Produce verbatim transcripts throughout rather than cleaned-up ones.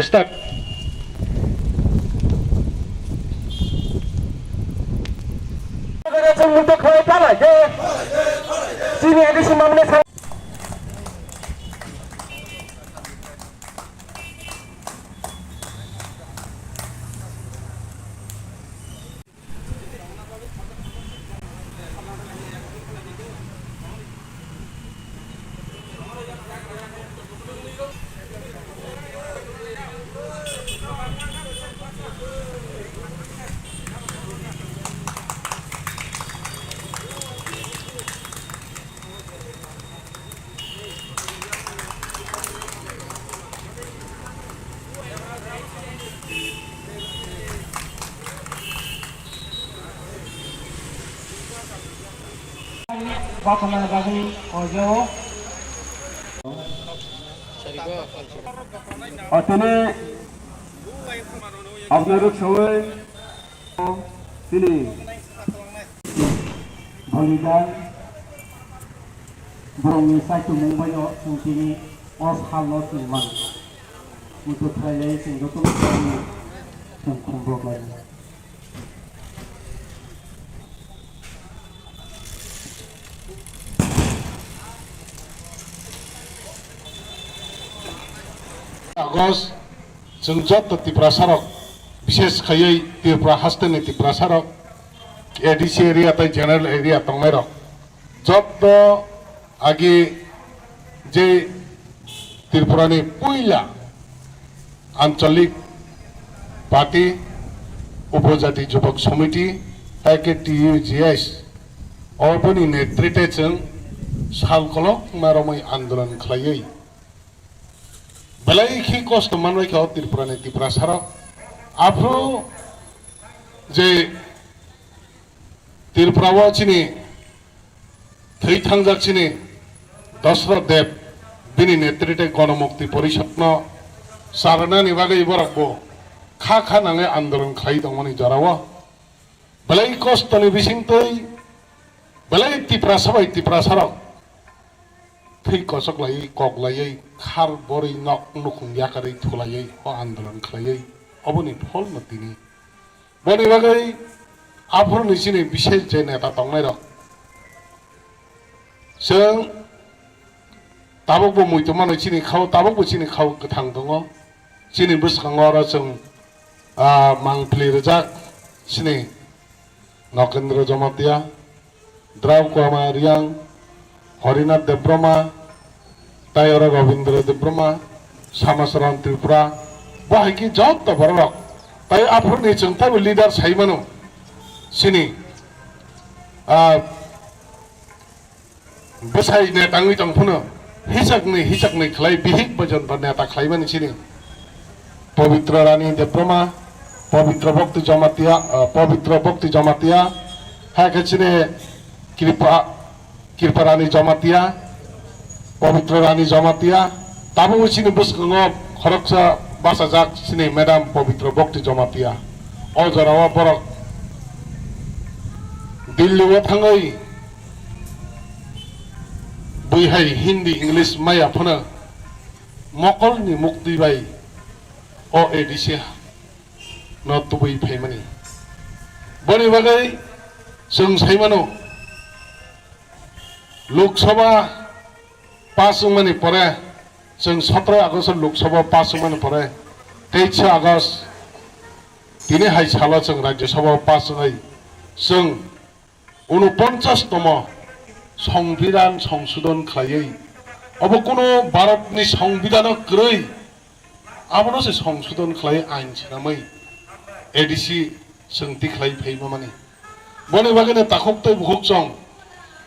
Start. Chini A D C mamni sa- Bathana bagwi koijao. Atene abnarok sawi tini bolidan borokni saichung mungbaino chwng tini o salno chwng man. Muitu khlaiwi chwng jotono chwng khumrok lai. August, chwng joto Tiprasarok, bishes khaiwi Tripura hasteni Tiprasarok, A D C area tei general area tongnairok, joto agi je Tripurani puila Anchalik Party, Upojati Jubak Samiti, tai khe T U G S, oboni netrite chwng sal kolokma romwi andolon khlaiwi belai khe kosto manbai kha o Tripurani Tiprasarok. Aphuru je Tripura o chini thwi thangjak chini Dashrath Deb, bini netrite Ganamukti Porishad no charwnani bagwi borok bo kha kha nangwi andolon khlai tongmani jorao belai kostoni bisingtwi belai Tiprasa bai Tiprasarok thwi kochok laiwi, kok laiwi, khar borwi, nok nukhung yakarwi thulaiwi o andolon khlaiwi, oboni pholno tini. Boni bagwi aphuruni chini bishes je neta tongnairok, chwng tabukbo muitu manwi chini khao, tabukbo chini khao kwthang tongo. Chini bwskango oro chwng, ah, mangpili rijak chini Nokendra Jamatia, Drau Kwama Riang, Harinath Debbarma, tai oro Rabindra Debbarma, Samasaran Tripura, bo hai khe joto borok rok. Tai aphuruni chwng taibo leader sai mano. Chini, ah, bwsai neta wngwi tong phano, hisakni, hisakni khlai bihik bojon ba neta khlaimani chini Pabitra Rani Debbarma, Pabitra Bhakti Jamatia, ah, Pabitra Bhakti Jamatia, hai khe chini Kripa, Kripa Rani Jamatia, Pabitra Rani Jamatia, tabukbo chini bwskango khoroksa bachajak chini Madam Pabitra Bhakti Jamatia. O jorao borok Delhi o thangwi bui hai Hindi, English maya phano mokolni muktwi bai o A D C no tubui phaimani. Boni bagwi chwng sai mano, Lok Sabha pass wngmani pore, chwng sotro August o Lok Sabha pass wngmani pore, teis August tini hai salo chwng Rajya Sabha o pass wngwi chwng unoponchas tomo Songbidan songsodon khlaiwi, obo kuno Bharatni Songbidano kwrwi, abono se songsodon khlaiwi ain swnamwi A D C chwng tikhlai phaima mani. Boni bagwino takhuk tei bukhuk chwng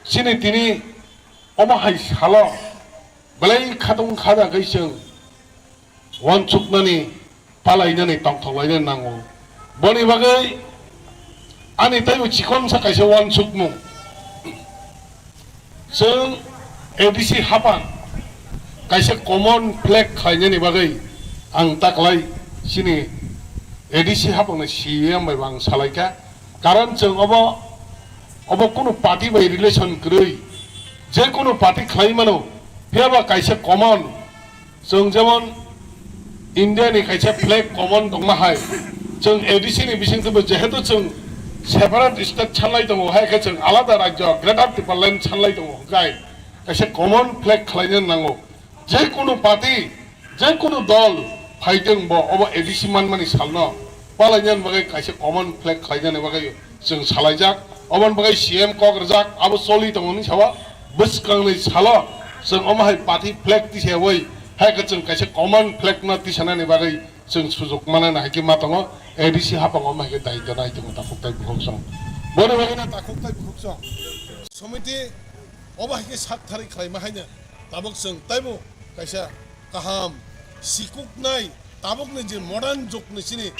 chini tini omo hai salo belai khatung khada khe chwng uansuknani, palainani, tongthok lainani nango. Boni bagwi ani taibo chikonsa kaisa uansukmung. Chwng A D C haphang kaisa common flag khlainani bagwi ang taklai chini A D C haphangni C E M bai bo ang salaikha. Karon chwng obo, obo kunu party bai relation kwrwi, je kunu party khlai mano, phiya ba kaisa common. Chwng jemon India ni kaisa flag common tongma hai, chwng A D C ni bising twibo jehetu chwng separate state sanlai tongo, hai khe chwng alada rajyo Greater Tipraland sanlai tongo, hwnkhe kaisa common flag khlaina nango. Je kunu party, je kunu dol phaitwng bo obo A D C manmani salno palainani bagwi kaisa common flag khlainani bagwi chwng salaijak. Oboni bagwi C M kok rwjak, abo choli tongo ni sawa. Bwskangnwi salo chwng omo hai party flag tisayawi, hai khe chwng kaisa common flag no tisanani bagwi chwng sujuk manani hai khe ma tongo. A D C hapang omo hai khe daityo nai tongo takhuk tai bukhuk song. Boni bagwi no takhuk tai bukhuk song. Somiti obo hai khe sak thari khlaima haino tabuk chwng taibo kaisa kaham sikuknai tabukni je modern jugni chini